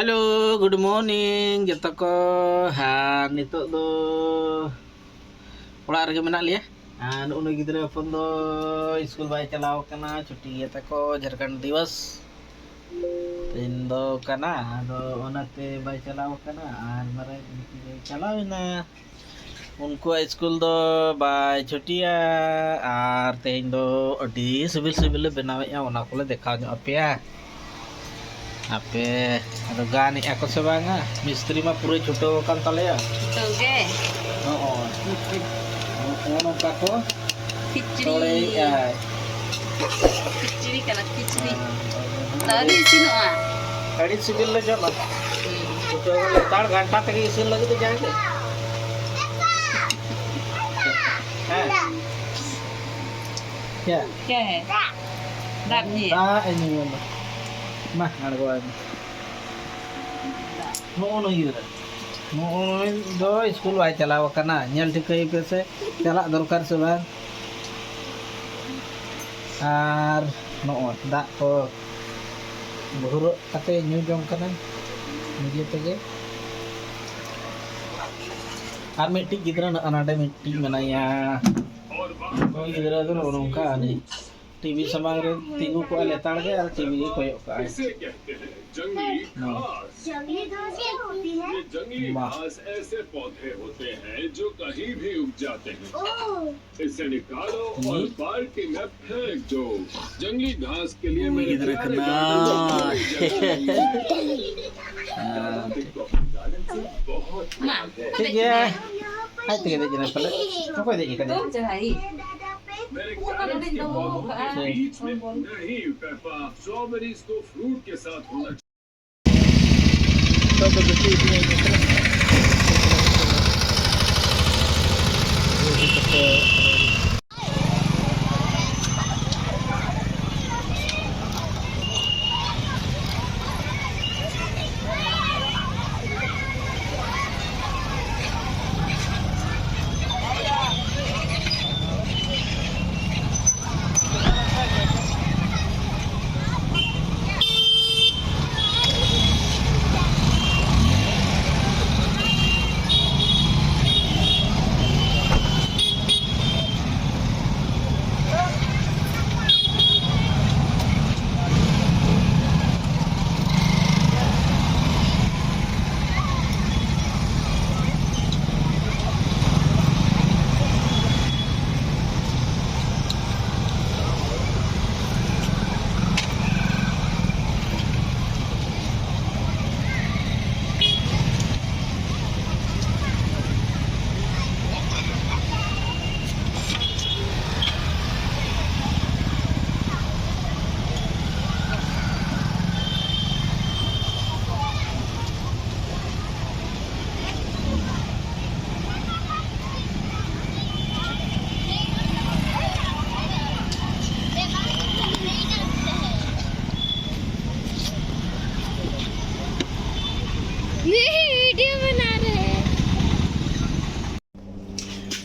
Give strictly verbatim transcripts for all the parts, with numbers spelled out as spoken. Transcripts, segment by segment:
Hello, good morning ᱡᱚᱛᱚ ᱠᱚ᱾ ᱦᱮᱸ, ᱱᱤᱛᱚᱜ ᱫᱚ ᱚᱲᱟᱜ ᱨᱮᱜᱮ ᱢᱮᱱᱟᱜ ᱞᱮᱭᱟ᱾ ᱟᱨ ᱱᱩᱜᱼᱩ ᱱᱩᱭ ᱜᱤᱫᱽᱨᱟᱹ ᱦᱚᱯᱚᱱ ᱫᱚ ᱥᱠᱩᱞ ᱵᱟᱭ ᱪᱟᱞᱟᱣ ᱠᱟᱱᱟ, ᱪᱷᱩᱴᱤ ᱜᱮᱭᱟ ᱛᱟᱠᱚ ᱡᱷᱟᱲᱠᱷᱚᱸᱰ ᱫᱤᱵᱚᱥ᱾ ᱛᱮᱦᱮᱧ ᱫᱚ ᱠᱟᱱᱟ, ᱟᱫᱚ ᱚᱱᱟᱛᱮ ᱵᱟᱭ ᱪᱟᱞᱟᱣ ᱠᱟᱱᱟ᱾ ᱟᱨ ᱢᱟᱨᱟᱝ ᱵᱤᱴᱤ ᱫᱚᱭ ᱪᱟᱞᱟᱣ ᱮᱱᱟ᱾ ᱩᱱᱠᱩᱣᱟᱜ ᱥᱠᱩᱞ ᱫᱚ ᱵᱟᱭ ᱪᱷᱩᱴᱤᱭᱟ᱾ ᱟᱨ ᱛᱮᱦᱮᱧ ᱫᱚ ᱟᱹᱰᱤ ᱥᱤᱵᱤᱞ ᱥᱤᱵᱤᱞ ᱞᱮ ᱵᱮᱱᱟᱣᱮᱫᱼᱟ, ᱚᱱᱟ ᱠᱚᱞᱮ ᱫᱮᱠᱷᱟᱣ ᱧᱚᱜ ᱟᱯᱮᱭᱟ᱾ ᱟᱯᱮ ᱟᱫᱚ ᱜᱟᱱᱮᱜᱼᱟ ᱠᱚ ᱥᱮ ᱵᱟᱝᱟ? ᱢᱤᱥᱛᱨᱤ ᱢᱟ ᱯᱩᱨᱟᱹ ᱪᱷᱩᱴᱟᱹᱣ ᱟᱠᱟᱱ ᱛᱟᱞᱮᱭᱟ᱾ ᱪᱷᱩᱴᱟᱹᱣ ᱜᱮ᱾ ᱱᱚᱜᱼᱚᱭ᱾ ᱱᱚᱜᱼᱚ ᱱᱚᱝᱠᱟ ᱠᱚ ᱠᱷᱤᱪᱲᱤ᱾ ᱪᱚᱲᱮᱭᱮᱜᱼᱟᱭ᱾ ᱠᱷᱤᱪᱲᱤ ᱠᱟᱱᱟ, ᱠᱷᱤᱪᱲᱤ᱾ ᱦᱮᱸ᱾ ᱟᱹᱣᱨᱤ ᱤᱥᱤᱱᱚᱜᱼᱟ᱾ ᱟᱹᱰᱤ ᱥᱤᱵᱤᱞ ᱞᱮ ᱡᱚᱢᱟ᱾ ᱦᱩᱸ᱾ ᱪᱷᱩᱴᱟᱹᱣ ᱞᱮᱛᱟᱲ ᱜᱷᱟᱱᱴᱟ ᱛᱮᱜᱮ ᱤᱥᱤᱱ ᱞᱟᱹᱜᱤᱫ ᱫᱚ ᱡᱟᱦᱟᱸ ᱜᱮ᱾ ᱦᱮᱸ᱾ ᱪᱮᱫ? क्या है? दाब नहीं है। ᱫᱟᱜ ᱮ ᱧᱩᱭᱟ ᱢᱟ᱾ ᱢᱟ, ᱟᱬᱜᱚᱣᱟᱭ ᱢᱮ᱾ ᱱᱚᱜᱼᱚ ᱱᱩᱭ ᱜᱤᱫᱽᱨᱟᱹ᱾ ᱱᱚᱜᱼᱚ ᱱᱩᱭ ᱫᱚ ᱥᱠᱩᱞ ᱵᱟᱭ ᱪᱟᱞᱟᱣ ᱟᱠᱟᱱᱟ᱾ ᱧᱮᱞ ᱴᱷᱤᱠᱟᱹᱭ ᱯᱮ ᱥᱮ, ᱪᱟᱞᱟᱜ ᱫᱚᱨᱠᱟᱨ ᱥᱮ ᱵᱟᱝ? ᱟᱨ ᱱᱚᱜᱼᱚᱭ ᱫᱟᱜ ᱠᱚ ᱵᱷᱩᱨᱟᱹᱜ ᱠᱟᱛᱮ ᱧᱩ ᱡᱚᱝ ᱠᱟᱱᱟ ᱱᱤᱡᱮ ᱛᱮᱜᱮ᱾ ᱟᱨ ᱢᱤᱫᱴᱤᱡ ᱜᱤᱫᱽᱨᱟᱹ ᱱᱚᱜᱼᱚ ᱱᱚᱰᱮ ᱢᱤᱫᱴᱤᱡ ᱢᱮᱱᱟᱭᱟ᱾ ᱱᱩᱭ ᱜᱤᱫᱽᱨᱟᱹ ᱫᱚ ᱱᱚᱜᱼᱚ ᱱᱚᱝᱠᱟ ᱟᱹᱱᱤᱡ᱾ ᱴᱤᱵᱷᱤ ᱥᱟᱢᱟᱝ ᱨᱮ ᱛᱤᱸᱜᱩ ᱠᱚᱜᱼᱟ ᱞᱮᱛᱟᱲ ᱜᱮ ᱟᱨ ᱴᱤᱵᱷᱤ ᱜᱮ ᱠᱚᱭᱚᱜ ᱠᱟᱜᱼᱟᱭ᱾ इसे कहते हैं जंगली हाँ। घास। जंगली घास क्या होती है? ये जंगली वाह। घास ऐसे पौधे होते हैं जो कहीं भी उग जाते हैं। ओह। इसे निकालो और हम्म। बाल्टी में फेंक दो। जंगली घास के लिए मेरे प्यारे गार्डन में कोई जगह नहीं है। हाँ। गार्डन से बहुत प्यार है। ठीक है। ᱟᱡ ᱛᱮᱜᱮ ᱫᱮᱡ ᱮᱱᱟᱭ ᱯᱟᱞᱮ᱾ ᱚᱠᱚᱭ ᱫᱮᱡ ᱠᱟᱫᱮᱭᱟ? ᱛᱚ ᱡᱟᱦᱟᱸᱭ᱾ मेरे ᱠᱟᱨᱰ के बाहों के बीच में नहीं, पेपा, स्ट्रॉबेरीज को फ्रूट के साथ होना चाहिए।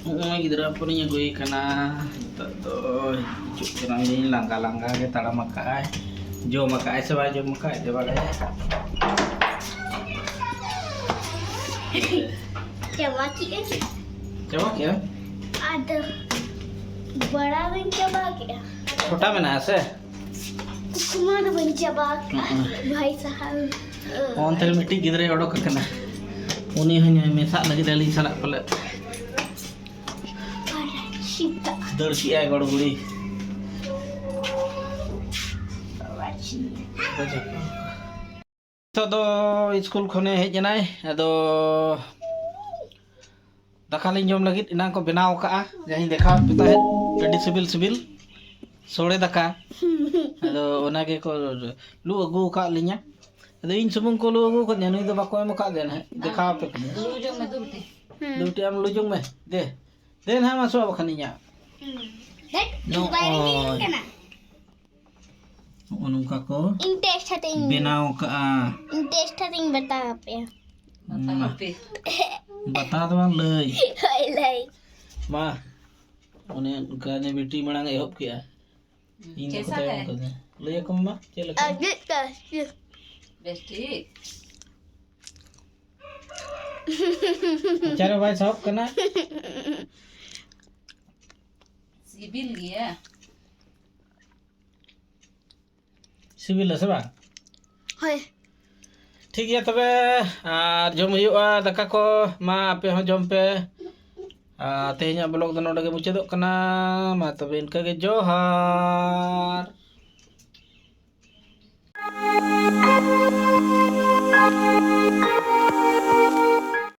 ᱱᱚᱜᱼᱚᱭ ᱜᱤᱫᱽᱨᱟᱹ ᱦᱚᱯᱚᱱᱤᱧ ᱟᱹᱜᱩᱭᱮ ᱠᱟᱱᱟ᱾ ᱱᱤᱛᱚᱜ ᱫᱚ ᱦᱤᱡᱩᱜ ᱠᱟᱱᱟ, ᱞᱟᱸᱜᱟ ᱞᱟᱸᱜᱟ ᱜᱮ ᱛᱟᱲᱟᱢ ᱟᱠᱟᱫᱼᱟᱭ᱾ ᱡᱚᱢ ᱟᱠᱟᱫᱼᱟᱭ ᱥᱮ ᱵᱟᱭ ᱡᱚᱢ ᱟᱠᱟᱫ, ᱫᱮ ᱵᱟᱲᱟᱭᱟ᱾ ᱪᱟᱵᱟ ᱠᱮᱜᱼᱟ᱾ ᱪᱟᱵᱟ ᱠᱮᱜᱼᱟ? ᱟᱫᱚ ᱵᱟᱲᱟ ᱵᱟᱹᱧ ᱪᱟᱵᱟ ᱠᱮᱜᱼᱟ᱾ ᱪᱷᱳᱴᱟ ᱢᱮᱱᱟᱜᱼᱟ ᱥᱮ? ᱠᱩᱠᱢᱟ ᱫᱚ ᱵᱟᱹᱧ ᱪᱟᱵᱟ ᱠᱟᱜᱼᱟ, ᱦᱩᱸ᱾ ᱵᱷᱟᱭ ᱥᱟᱦᱟᱵ᱾ ᱚᱱᱛᱮ ᱨᱮ ᱢᱤᱫᱴᱤᱡ ᱜᱤᱫᱽᱨᱟᱹᱭ ᱚᱰᱚᱠ ᱟᱠᱟᱱᱟ, ᱩᱱᱤ ᱦᱚᱸ ᱢᱮᱥᱟᱜ ᱞᱟᱹᱜᱤᱫ ᱟᱹᱞᱤᱧ ᱥᱟᱞᱟᱜ ᱯᱟᱞᱮ᱾ ᱫᱟᱹᱲ ᱠᱮᱜᱼᱟᱭ ᱜᱚᱲᱜᱩᱲᱤ᱾ ᱱᱤᱛᱚᱜ ᱫᱚ ᱥᱠᱩᱞ ᱠᱷᱚᱱᱮ ᱦᱮᱡ ᱮᱱᱟᱭ, ᱟᱫᱚ ᱫᱟᱠᱟ ᱞᱤᱧ ᱡᱚᱢ ᱞᱟᱹᱜᱤᱫ᱾ ᱮᱱᱟᱝ ᱠᱚ ᱵᱮᱱᱟᱣ ᱟᱠᱟᱫᱼᱟ, ᱡᱟᱦᱟᱸᱧ ᱫᱮᱠᱷᱟᱣᱟᱫ ᱯᱮ ᱛᱟᱦᱮᱸᱫ, ᱟᱹᱰᱤ ᱥᱤᱵᱤᱞ ᱥᱤᱵᱤᱞ ᱥᱚᱲᱮ ᱫᱟᱠᱟ᱾ ᱟᱫᱚ ᱚᱱᱟ ᱜᱮᱠᱚ ᱞᱩ ᱟᱹᱜᱩ ᱟᱠᱟᱫ ᱞᱤᱧᱟ᱾ ᱟᱫᱚ ᱤᱧ ᱥᱩᱢᱩᱝ ᱠᱚ ᱞᱩ ᱟᱹᱜᱩ ᱟᱠᱟᱫᱤᱧᱟ, ᱱᱩᱭ ᱫᱚ ᱵᱟᱠᱚ ᱮᱢ ᱟᱠᱟᱫ ᱞᱮᱭᱟ ᱱᱟᱦᱟᱜ᱾ ᱫᱮᱠᱷᱟᱣ ᱟᱯᱮ ᱠᱟᱹᱱᱟᱹᱧ᱾ ᱞᱩ ᱡᱚᱝ ᱢᱮ, ᱫᱩ ᱵᱤᱴᱤ᱾ ᱦᱩᱸ᱾ ᱫᱩ ᱵᱤᱴᱤ, ᱟᱢ ᱞᱩ ᱡᱚᱝ ᱢᱮ᱾ ᱫᱮ, ᱫᱮ ᱱᱟᱦᱟᱜ ᱢᱟ ᱥᱚ ᱵᱟᱠᱷᱟᱱ ᱤᱧᱟᱜ᱾ ᱦᱩᱸ᱾ ᱫᱮᱠᱷ, ᱱᱚᱜᱼᱚᱭ᱾ ᱵᱟᱭᱨᱮ ᱨᱮ ᱠᱟᱱᱟ᱾ ᱱᱚᱜᱼᱚ ᱱᱚᱝᱠᱟ ᱠᱚ ᱤᱧ ᱴᱮᱥᱴ ᱠᱟᱛᱮ ᱤᱧ ᱵᱮᱱᱟᱣ ᱠᱟᱜᱼᱟ᱾ ᱤᱧ ᱴᱮᱥᱴ ᱠᱟᱛᱮ ᱤᱧ ᱵᱟᱛᱟᱣ ᱟᱯᱮᱭᱟ᱾ ᱢᱟ᱾ ᱵᱟᱛᱟᱣ ᱫᱚ ᱵᱟᱝ, ᱞᱟᱹᱭ᱾ ᱦᱳᱭ, ᱞᱟᱹᱭ᱾ ᱢᱟ, ᱚᱱᱮ ᱚᱱᱠᱟ ᱱᱮ ᱵᱤᱴᱤ ᱢᱟᱲᱟᱝ ᱮ ᱮᱦᱚᱵ ᱠᱮᱜᱼᱟ᱾ ᱤᱧ ᱫᱚ ᱠᱮᱥᱟ ᱠᱚᱛᱷᱟᱭ ᱦᱮ? ᱮᱢ ᱠᱟᱫᱟ᱾ ᱞᱟᱹᱭ ᱟᱠᱚ ᱢᱮ ᱢᱟ, ᱪᱮᱫ ᱞᱮᱠᱟ? ᱟᱹᱰᱤ ᱴᱮᱥᱴᱤ᱾ ᱵᱮᱥ ᱴᱷᱤᱠ᱾ ᱢᱚᱪᱟ ᱨᱮ ᱵᱟᱭ ᱥᱟᱦᱚᱵ ᱠᱟᱱᱟ᱾ ᱥᱤᱵᱤᱞ ᱜᱮᱭᱟ᱾ ᱥᱤᱵᱤᱞᱟ ᱥᱮ ᱵᱟᱝ? ᱦᱳᱭ᱾ ᱴᱷᱤᱠ ᱜᱮᱭᱟ ᱛᱚᱵᱮ, ᱟᱨ ᱡᱚᱢ ᱦᱩᱭᱩᱜᱼᱟ ᱫᱟᱠᱟ ᱠᱚ᱾ ᱢᱟ, ᱟᱯᱮ ᱦᱚᱸ ᱡᱚᱢ ᱯᱮ᱾ ᱟᱨ ᱛᱮᱦᱮᱧᱟᱜ ᱵᱞᱚᱜ ᱫᱚ ᱱᱚᱰᱮ ᱜᱮ ᱢᱩᱪᱟᱹᱫᱚᱜ ᱠᱟᱱᱟ᱾ ᱢᱟ ᱛᱚᱵᱮ, ᱤᱱᱠᱟᱹ ᱜᱮ, ᱡᱚᱦᱟᱨ᱾